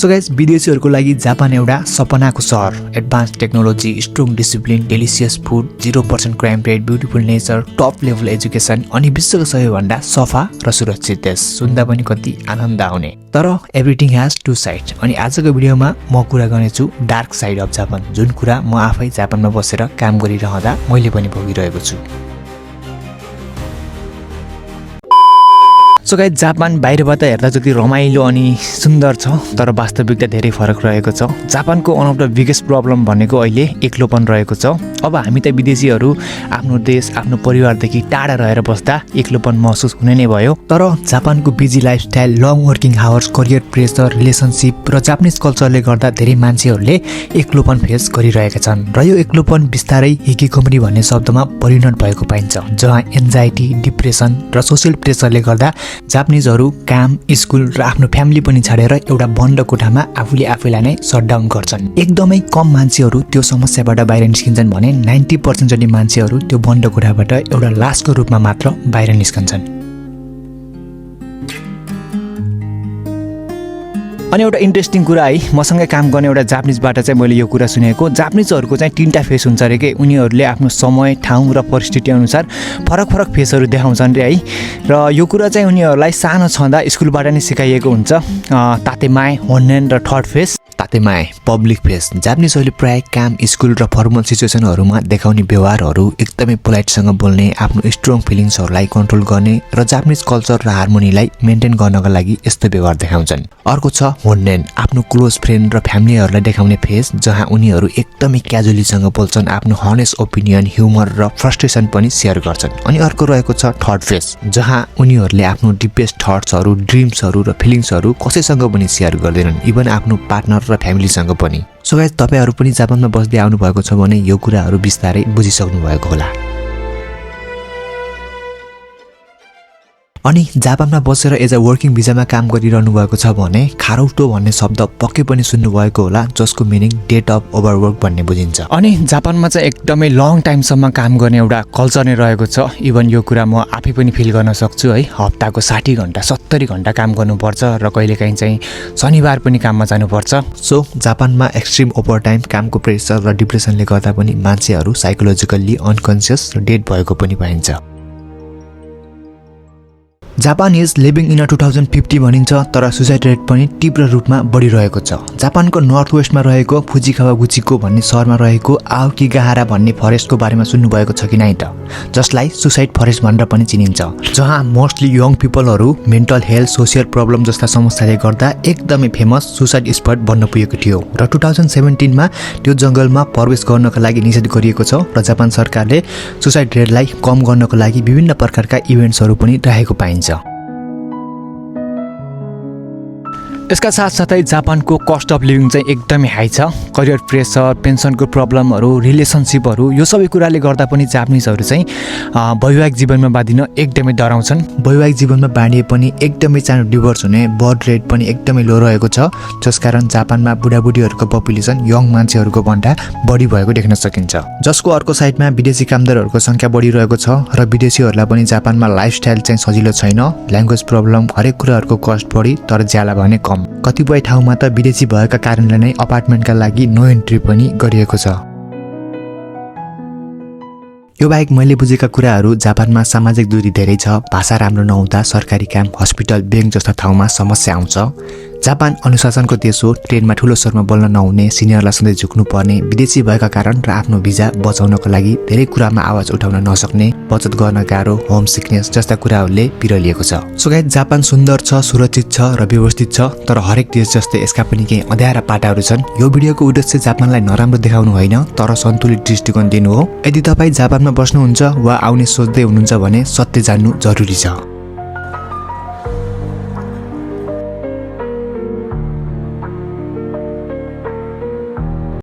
So guys विदेशीहरुको लागि Japan एउटा सपनाको सहर, advance technology, strong discipline, delicious food, 0% crime rate, beautiful nature, top level education अनि विश्वको सबैभन्दा सफा र सुरक्षित देश सुन्दा पनि कति आनन्द आउने। तर एभ्रिथिङ ह्याज टु साइड अनि आजको भिडियोमा म कुरा गर्नेछु डार्क साइड अफ जापान, जुन कुरा म आफै जापानमा बसेर काम गरिरहँदा मैले पनि भोगिरहेको छु। सो गाइस जापान बाहिरबाट हेर्दा जति रमाइलो अनि सुन्दर छ, तर वास्तविकता धेरै फरक रहेको छ। जापानको one of the biggest problem भनेको अहिले एक्लोपन रहेको छ। अब हामी त विदेशीहरू आफ्नो देश, आफ्नो परिवारदेखि टाढा रहेर बस्दा एक्लोपन महसुस हुने नै भयो। तर जापानको busy lifestyle, long working hours, career pressure, relationship र जापानिज कल्चरले गर्दा धेरै मान्छेहरूले एक्लोपन फेस गरिरहेका छन् र यो एक्लोपन बिस्तारै हिकिकोमोरी भन्ने शब्दमा परिणत भएको पाइन्छ, जहाँ एन्जाइटी, डिप्रेसन र सोसियल प्रेसरले गर्दा जापानिजहरू काम, स्कुल र आफ्नो फ्यामिली पनि छाडेर एउटा बन्द कोठामा आफूले आफैलाई नै सटडाउन गर्छन्। एकदमै कम मान्छेहरू त्यो समस्याबाट बाहिर निस्किन्छन् भने 90% जति मान्छेहरू त्यो बन्द कोठाबाट एउटा लासको रूपमा मात्र बाहिर निस्कन्छन्। अनि एउटा इन्ट्रेस्टिङ कुरा है, मसँगै काम गर्ने एउटा जापानिजबाट चाहिँ मैले यो कुरा सुनेको, जापानिजहरूको चाहिँ 3टा फेस हुन्छ अरे के। उनीहरूले आफ्नो समय, ठाउँ र परिस्थिति अनुसार फरक फरक फेसहरू देखाउँछन् रे है। र यो कुरा चाहिँ उनीहरूलाई सानो छँदा स्कुलबाट नै सिकाइएको हुन्छ। तातेमाए, होन्नेन र थर्ड फेस। तातेमाए पब्लिक फेस, जापानिजहरूले प्राय काम, स्कुल र फर्मल सिचुएसनहरूमा देखाउने व्यवहारहरू, एकदमै पोलाइटसँग बोल्ने, आफ्नो स्ट्रङ फिलिङ्सहरूलाई कन्ट्रोल गर्ने र जापानिज कल्चर र हार्मोनीलाई मेन्टेन गर्नका लागि यस्तो व्यवहार देखाउँछन्। अर्को छ होन्नेन, आफ्नो क्लोज फ्रेन्ड र फ्यामिलीहरूलाई देखाउने फेस, जहाँ उनीहरू एकदमै क्याजुअलीसँग बोल्छन्, आफ्नो हनेस्ट ओपिनियन, ह्युमर र फ्रस्ट्रेसन पनि सेयर गर्छन्। अनि अर्को रहेको छ थर्ड फेस, जहाँ उनीहरूले आफ्नो डिपेस्ट थट्सहरू, ड्रिम्सहरू र फिलिङ्सहरू कसैसँग पनि सेयर गर्दैनन्, इभन आफ्नो पार्टनर र फ्यामिलीसँग पनि। सो गाइस तपाईहरु पनि जापानमा बस्दै आउनु भएको छ भने यो कुराहरू बिस्तारै बुझिसक्नु भएको होला। अनि जापानमा बसेर एज अ वर्किङ भिजामा काम गरिरहनु भएको छ भने खारौटो भन्ने शब्द पक्कै पनि सुन्नु भएको होला, जसको मिनिङ डेट अफ ओभरवर्क भन्ने बुझिन्छ। अनि जापानमा चाहिँ एकदमै लङ टाइमसम्म काम गर्ने एउटा कल्चर नै रहेको छ। इभन यो कुरा म आफै पनि फिल गर्न सक्छु है। हप्ताको 60 घण्टा 70 घण्टा काम गर्नुपर्छ र कहिलेकाहीँ चाहिँ शनिबार पनि काममा जानुपर्छ। सो जापानमा एक्सट्रिम ओभरटाइम, कामको प्रेसर र डिप्रेसनले गर्दा पनि मान्छेहरू साइकोलोजिकल्ली अनकन्सियस र डेड भएको पनि पाइन्छ। जापान इज लिभिङ इन 2050 भनिन्छ, तर सुसाइड रेट पनि तीव्र रूपमा बढिरहेको छ। जापानको नर्थ वेस्टमा रहेको फुजिकावागुचीको भन्ने सहरमा रहेको आओकिगाहारा भन्ने फरेस्टको बारेमा सुन्नुभएको छ कि नै त, जसलाई सुसाइड फरेस्ट भनेर पनि चिनिन्छ, जहाँ मोस्टली यङ पिपलहरू मेन्टल हेल्थ, सोसियल प्रब्लम जस्ता समस्याले गर्दा एकदमै फेमस सुसाइड स्पट बन्न पुगेको थियो। र 2017 मा त्यो जङ्गलमा प्रवेश गर्नका लागि निषेध गरिएको छ र जापान सरकारले सुसाइड रेटलाई कम गर्नको लागि विभिन्न प्रकारका इभेन्ट्सहरू पनि राखेको पाइन्छ। यसका साथसाथै जापानको कस्ट अफ लिभिङ चाहिँ एकदमै हाई छ। करियर प्रेसर, पेन्सनको प्रब्लमहरू, रिलेसनसिपहरू, यो सबै कुराले गर्दा पनि जापानिजहरू चाहिँ वैवाहिक जीवनमा बाँधिन एकदमै डराउँछन्। वैवाहिक जीवनमा बाँडिए पनि एकदमै चाँडो डिभोर्स हुने बर्थ रेट पनि एकदमै लो रहेको छ, जसकारण जापानमा बुढाबुढीहरूको पपुलेसन यङ मान्छेहरूको भन्दा बढी भएको देख्न सकिन्छ। जसको अर्को साइडमा विदेशी कामदारहरूको सङ्ख्या बढिरहेको छ र विदेशीहरूलाई पनि जापानमा लाइफस्टाइल चाहिँ सजिलो छैन। ल्याङ्ग्वेज प्रब्लम, हरेक कुराहरूको कस्ट बढी तर ज्याला भने कम। कतिपय ठाउँमा त विदेशी भएका कारणले नै अपार्टमेन्टका लागि नो एन्ट्री पनि गरिएको छ। यो बाहेक मैले बुझेका कुराहरू, जापानमा सामाजिक दूरी धेरै छ, भाषा राम्रो नहुँदा सरकारी काम, हस्पिटल, ब्याङ्क जस्ता ठाउँमा समस्या आउँछ। जापान अनुशासनको देश हो, ट्रेनमा ठुलो स्वरमा बोल्न नहुने, सिनियरलाई सधैँ झुक्नु पर्ने, विदेशी भएका कारण र आफ्नो भिजा बचाउनको लागि धेरै कुरामा आवाज उठाउन नसक्ने, बचत गर्न गाह्रो, होम सिकनेस जस्ता कुराहरूले पिरलिएको छ। सो गाइस जापान सुन्दर छ, सुरक्षित छ र व्यवस्थित छ, तर हरेक देश जस्तै यसका पनि केही अँध्यारा पाटाहरू छन्। यो भिडियोको उद्देश्य जापानलाई नराम्रो देखाउनु होइन, तर सन्तुलित दृष्टिकोण दिनु हो। यदि तपाईँ जापानमा बस्नुहुन्छ वा आउने सोच्दै हुनुहुन्छ भने सत्य जान्नु जरुरी छ।